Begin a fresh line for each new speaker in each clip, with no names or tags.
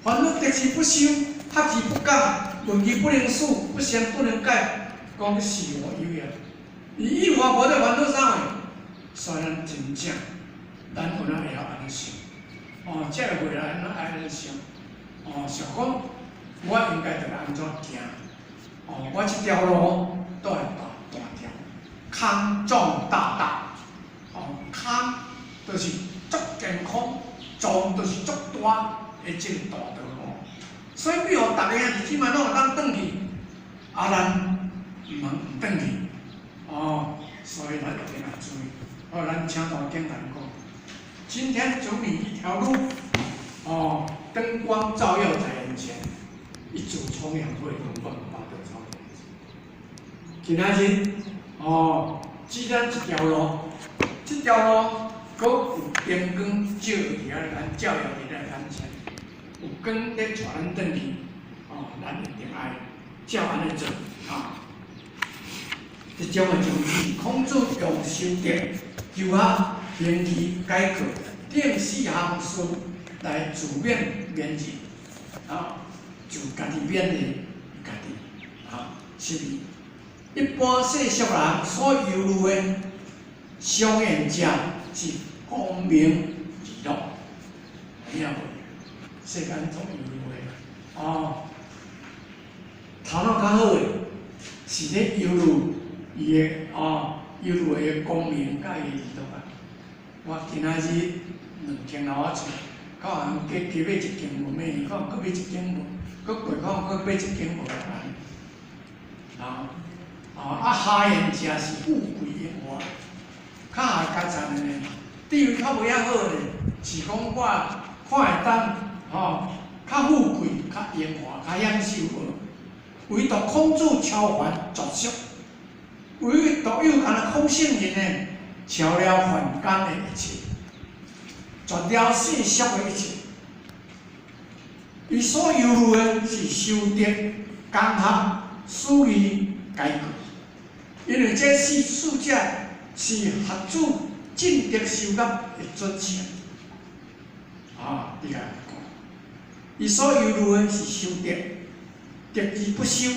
煩惱得之不修，學而不講，聞而不能思，不想不能解，講是無有也。伊意華無咧煩惱啥貨？所以咱真正，咱有哪會曉按呢想？哦，這個未來按怎愛按呢想？哦，想講我應該著按怎行？哦，我這條路都會大大條，康壯大道。哦，康就是足健康，壯就是足大的這個大道路。所以，欲予逐个兄弟姊妹攏會當轉去，啊，咱毋通毋轉去。哦，所以咱一定愛注意。哦，咱請大經來講，今天指你一條路，哦，燈光照耀在眼前，一組重陽會榮冠八德超今仔日，哦，指咱一條路，這條路閣有燈光照佇遐，咱照耀佇咱眼前，有光咧帶咱轉去，哦，咱一定愛照按呢做，啊。這種的種子，孔子用修德、求學、行義、改過等四項事來自勉勉人，啊，就家己勉勵家己，啊，是一般世俗人所憂慮的，上緣者是功名利祿，有影無？世間總憂慮的，哦，頭腦較好的，是咧憂慮伊的哦，憂慮伊的功名佮伊的利祿啊。我今仔日兩間樓仔厝，可能加加買一間無，明年可能閣買一間無，閣過可能閣買一間無啊。啊，下緣者是富貴榮華，較下階層的呢，地位較無遐好呢，是講我看會當吼，較富貴、較榮華、較享受無。唯獨孔子超凡絕俗，唯獨有干焦孔聖人呢，超了凡間的一切，絕了世俗的一切。伊所憂慮的是修德、講學、思義、改過，因為這四者是學子進德修業的準繩。啊，你共講，伊所憂慮的是修德，德之不修，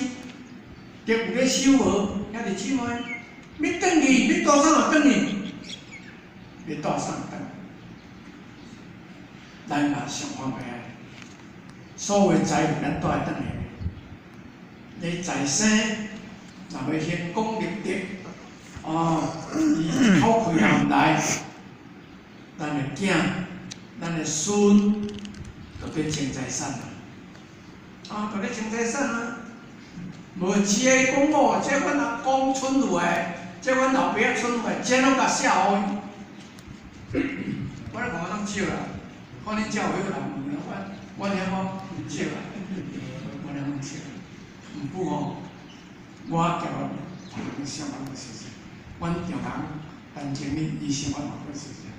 德有咧修無？兄弟姊妹，欲轉去，欲帶啥轉去？欲帶啥轉？咱嘛想看覓啊？所有財富咱帶會轉去？你在生，若欲興功立德，哦，伊一口氣也毋來，咱的囝、咱的孫，就佇爭財產啊！啊，就咧爭財產啊！無只個講哦，這阮阿公剩落來，這阮老爸仔剩落來，這攏共寫予伊。我咧看攏少啦，看恁遮有彼個人有，我阮遐講少啦，我遐講少。毋過吼，我交別人想法個事情，阮丈人陳經理伊想法嘛個事情。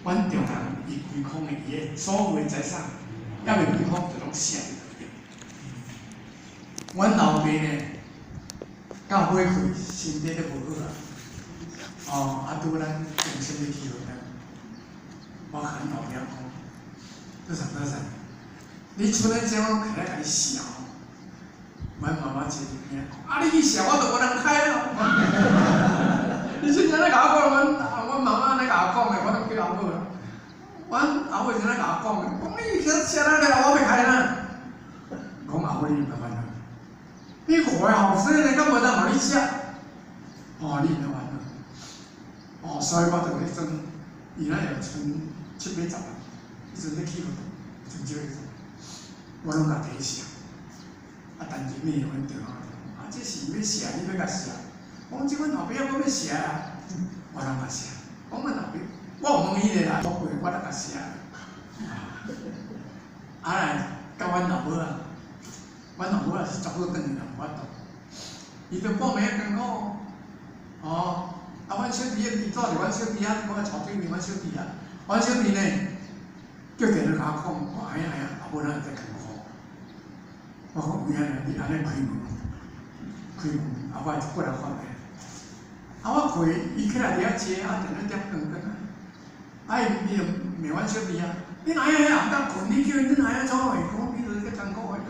阮丈人伊規空的伊的所有的財產，猶未規空就攏寫佇內底。阮老爸呢，到尾歲身體都無好啊，哦，啊拄咱重新欲去荷蘭，我共阮老爸講，多少多少，你剩的錢我起來共你寫。阮媽媽坐佇邊仔講，啊你去寫我就無人開咯。你先生咧共我講，阮媽媽按呢共我講的，我攏記阿母啦。阮阿母是按呢共我講的，講你寫寫哪了，我欲開哪。講阿母你毋免煩惱，你五个後生呢，敢無通予你寫？哦，你毋免煩惱。哦，所以我就彼陣，伊若會剩七八十萬，彼陣咧起活動，剩這個，我攏共提寫。啊，陳經理阮丈人就講，啊，這是欲寫，你欲共寫？我講這阮老爸仔閣欲寫啊，我攏共寫。講阮老爸，我有問伊咧啦，我過我都共寫。啊，來到阮老母啊，阮老母也是足好轉去啦，無法度。伊就半暝仔艱苦，哦，啊，阮小弟伊住佇阮小弟遐，我巢對面阮小弟啊，阮小弟呢，叫電話共我講，講哎呀哎呀，阿母哪會遮艱苦？我講有影你按呢開門，開門，啊，我會過來看覓。啊，我開，伊起來佇遐坐，啊，電話點光光啊，啊，伊就罵阮小弟啊，你哪樣遐暗當睏，你叫𪜶恁阿兄創啥？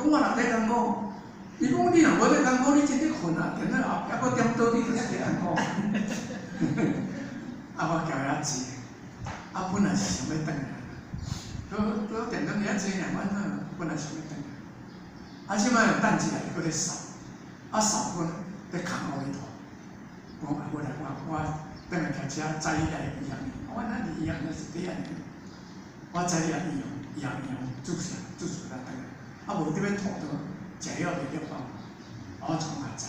講我若體艱苦，伊講你若無體艱苦，你真咧睏啊，電腦後壁閣點倒，你閣較艱苦。啊，我徛遐坐，啊，本來是想欲轉來，拄拄電腦遐坐爾，阮本來想欲轉來，啊，這擺又等一下，閣咧掃，啊掃阮咧空阿彌陀，講啊，好來，我我轉來徛遮早起來醫學院，我咱佇醫學院是佇遐爾，我早起來醫學醫學院注射注射才轉來，啊無你欲吐倒，食藥袂了飽，啊我創較知，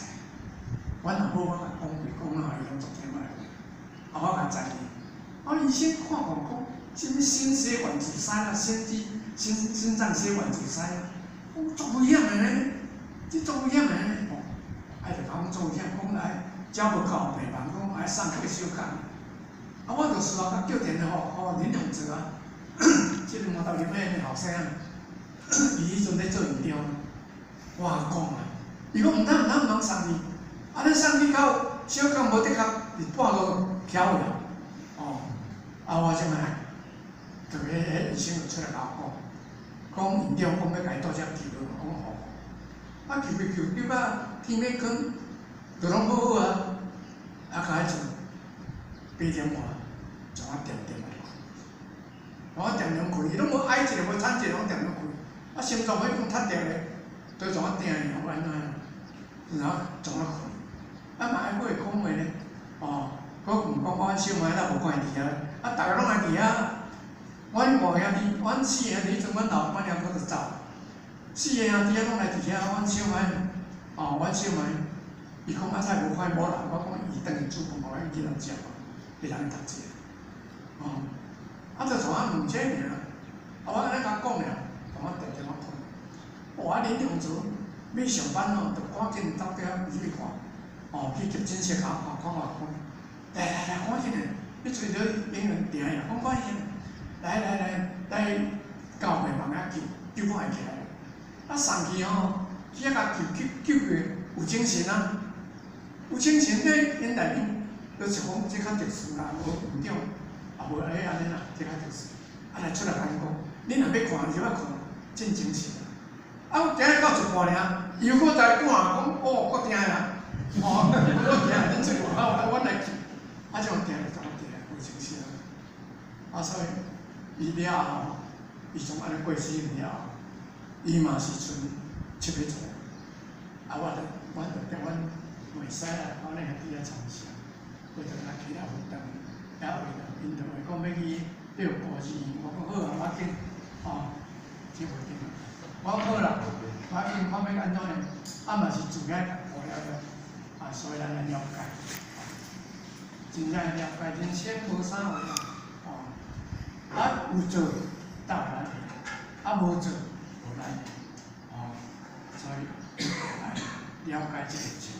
阮若無我共講袂講啊，伊攏足聽我的話，啊我較知伊，啊醫生看看講，啥物心血管阻塞啊，心肌心心臟血管阻塞啊，講足危險的呢，這足危險的呢，哦，啊就共講足危險，講來遮無夠病房，講愛送去小港。啊，我就事後佮叫電話予林永哲啊，這個摩托林的後生啊，伊彼陣咧做院長，我講啊，伊講毋通毋通毋通送去，啊你送去到小港無的確佇半路翹去啊，哦，啊我這擺，就彼彼醫生就出來共我講，講院長講欲共伊帶遮救，我講好，啊救救救救到天欲光，就攏好好啊，啊到彼陣8點外，從啊恬恬仔睏，我恬恬睏，伊攏無哀一下，無喘一下，攏恬恬睏。啊，心臟血管塌掉咧，都創啊疼伊，安怎然後創啊睏。啊嘛愛閣會講話咧，哦，閣問講阮小妹若無看伊佇遐，啊，逐家攏來佇遐。阮五兄弟，阮四個兄弟，彼陣阮老板娘閣就走，四個兄弟仔攏來佇遐，阮小妹，哦，阮小妹，伊講啊，怎無看某人？我講伊轉去煮飯，予阮囡仔食，彼人去讀冊。哦，啊，就從啊問這爾，啊，我按呢共講爾，從啊恬恬仔睏。哇！林永哲欲上班哦，就趕緊走底入去看，哦，去急診室看看看看講，來來來，趕緊的，你揣著醫院定呀，講趕緊，來來來，來到病房遐救，救我會起來。啊，送去吼，去遐共救救救過，有精神啊，有精神咧，𪜶內面就是講這較特殊啦，無院長，也無愛按呢啦，這較特殊。啊，來出來共𪜶講，你若欲看，就欲看，真精神啊！啊，我今日到一半爾，又閣來趕講，哦，閣疼啊！哦，閣疼，恁出去外口，啊，阮來救，啊，這種疼就怎疼，有精神啊！啊，所以伊了後，伊從按呢過身了後，伊嘛是賰7歲左右。啊，我就阮就踮阮袂使啊，阮兄弟仔參社，我就共去了佛堂，遐位就𪜶就話講欲去遛孤兒，我講好啊，無要緊，哦，這袂緊。我講好啦，無要緊，看欲按怎呢？啊嘛是自遐過了了，啊，所以咱來了解，真正了解人生無啥話啦，哦，啊有做才有咱的，啊無做無咱的，哦，所以來了解這個情。